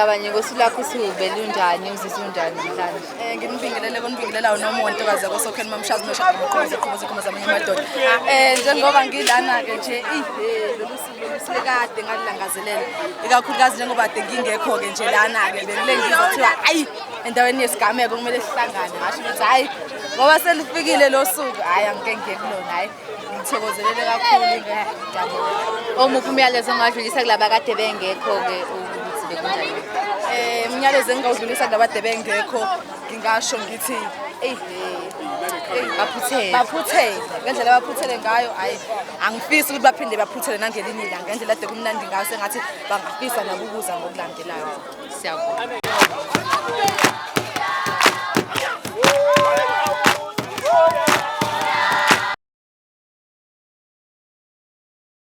kabanye ngosuku lakho ukuthi belunjani, uzizwa unjani namhlanje? Nginibingelele konibingelelayo noma wontokazi yakosokheni mamshazi noshada mqozi qhoboza inkomo zamanye amadoda. Njengoba ngilana-ke nje ihe lolu suku lolu sekade ngalilangazelela ikakhulukazi njengoba kade ngingekho-ke nje lana-ke bengile ngizwa kuthiwa ayi endaweni yesigameko kumele sihlangane ngasho ukuthi hhayi ngoba selifikile lo suku hhayi angike ngiye kulona hhayi ngithokozelele kakhulu ngiyabonga. Omuphi umyalezo ongadlulisa kulaba kade bengekho-ke ukuthi bekunjani? Umyalezo engingawudlulisa kulaba bengekho ngingasho ngithi eyi Baphuthele. Baphuthele ngendlela abaphuthele ngayo, hhayi angifisi ukuthi baphinde baphuthele nangelinye ilanga ngendlela ade kumnandi ngayo, sengathi bangafisa nabo ukuza ngokulandelayo. Siyabonga.